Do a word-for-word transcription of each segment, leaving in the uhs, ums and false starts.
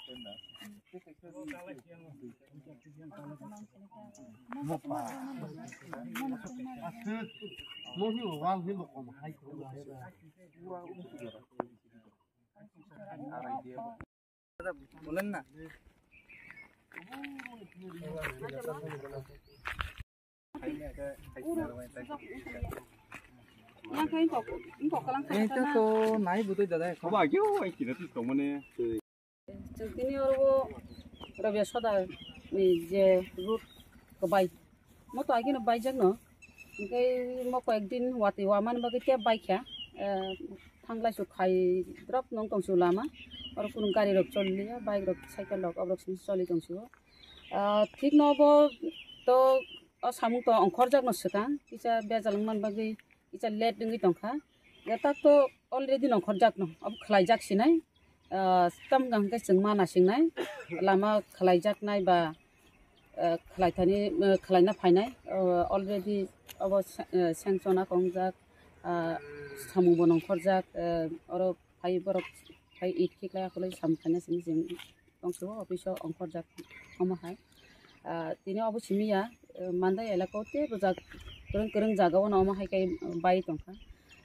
Yang kau ingkok, ingkok kalang kau Ito sana. To nai butoi dada. Koba agyo ai kina tu tongmane. Chwng tini oro Rabia Soda ni je route kwbai. Mo to agino baijak no. Hingke mo koi ek din wati wamani bagwi tei baikha. Eh, thanglai su khai drop nong tong su lama. Oro kunu gari rok choli liya, bike rok, cycle rok, obrok sini choli tong su. Ah, thik no bo to o samung to ongkhorjak no swkang, kisa bejal wngmani bagwi kisa late wngwi tongkha. Ya tak to already no ongkhorjak no, abo khlaijak sinai. Ah, tam hwnkha hwnkhe chwng ma nasingnai, lama khlaijaknai ba, ah, khlaithani, ah, khlaina phainai, ah, already abo sa-, ah, sanction a kongjak, ah, samung bo nongkhorjak, ah, oro phai borok phai it khiklai akolai samung khaina simi chwng. Tongsuo office o ongkhorjak omo hai. Ah, tini obo simi ya, eh, Mandai elaka o tei bwjak kwrwng kwrwng jaga o no omo hai khe bai tongkha.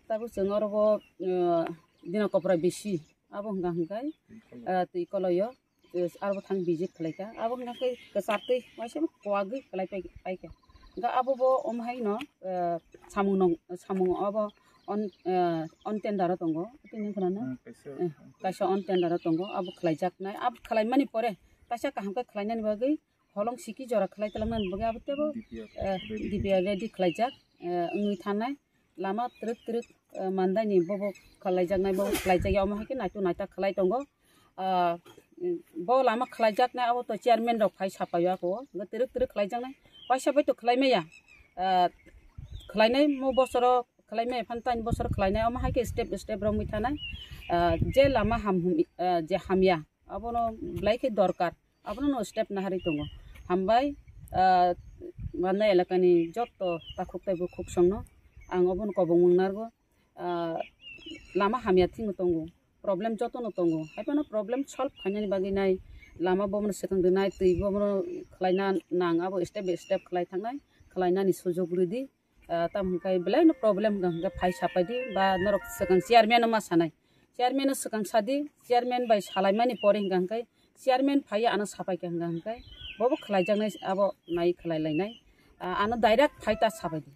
Tabuk chwng oro bo, eh, dina kopra bisi abo hwnka hwnkai, ah, twi koloi o, eh, aro bo thang visit khlai kha. Abo hwnka khe kwchar twi waisa kwagwi khlai pai, pai kha. Hwnka abo bo omo hai no, eh, samung nong, samung obo on, eh, on tender o tongo. Tini khna na? Hmm, kaisa. Eh, kaisa on tender o tongo. Abo khlaijaknai. Abo khlaimani pore kaisa kaham khe khlainani bagwi holong siki jora khlai talangmani bagwi abo tebo, D P R eh, ready. D P R ready khlaijak, eh, wngwi thanai. Lama twrwk twrwk, eh, Mandai ni bobo khlaijaknai, bobo khlaijakya omo hai khe naitu naita khlai tongo. Ah, bo lama khlaijaknai abo to chairman rok phai sapaio ako. Hwnkhe twrwk twrwk khlaijaknai. Waisa bai to khlai maya. Ah, khlainai mo bosoro khlai maya phan tani bosoro khlainai omo hai khe step step romwi thanai. Ah, je lama ham hum, ah, je hamya abono belai khe dorkar. Abono no step naharwi tongo. Hambai, ah, Mandai elakani jotto takhuk tei bukhuk songno ang obono kobong mung nargo. Ah, lama hamya thwngno tongo, problem jotono tongo, haiphano problem solve khainani bagwi nai lama bomono swkang rwnai, twi bomono khlaina nang, abo step by step khlai thangnai, khlainani sujok rwdi. Ah, tamo hwnkhai belai no problem hwnka hwnka phai sapai di, ba norok swkang chairman no ma sanai, chairman no swkang sadi, chairman bai salaimani pore hwnka hwnkhai chairman phaiya ano sapai kha hwnka hwnkhai bobo khlaijaknai, abo nai khlai lainai. Ah, ano direct phai ta sapai di.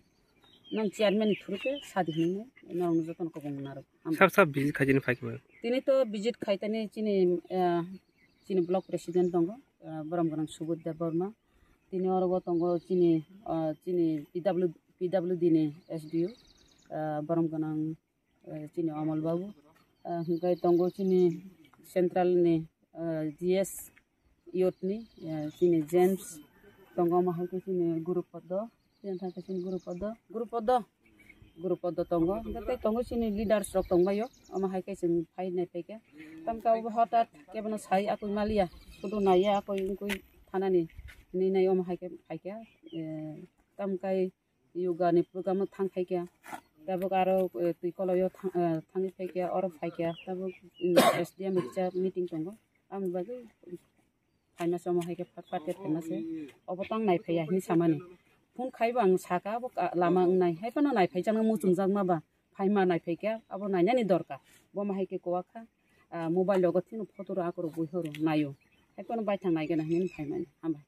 Nang chairman ni through khe sadi hinwi norokno jotono kobong narwk. Sab sab visit khaijani phaikhe. Tini to visit khaitani chini, eh, chini block president tongo, eh, borom gwnang Subodh Debbarma. Tini oro bo tongo chini, eh, chini P W, P W D ni S D O, eh, borom gwnang, eh, chini Amal babu. Eh, hwnkhe tongo chini central ni, eh, G S youth ni, eh, chini James tongo, omo hai khe chini guru podo, chini thang khe chini guru podo, guru podo, guru podo tongo. Hwnkhe tei tongo chini leaders rok tongbaio, omo hai khe chwng phai nai phaikha. Tamkhe abo hotat kebono sai akoi maliya, sudu naiya akoi wngkui thanani hinwi nai omo hai khe phaikha. Eh, tamkhe yoga ni program o thang khaikha. Tabuk aro, eh, twi koloi o thang, eh, thangwi phaikha, oro phaikha. Tabuk, mm, S D M riksa meeting tongo. Aboni bagwi phaima se omo hai khe phat phat khe phaima se. Obo tang nai phaiya hinwi samani. Phone khaibo ang sakha, abo ka-, lama wngnai. Haiphano nai phaijaknai muchungjakma ba. Phaima nai phaikha, abo nainani dorkar. Bo ma hai khe kwak kha. Ah, mobile rogo thwngno photo rw akorok bui horo naio. Haiphano baithang naigana hinwi phaimani. Hambai.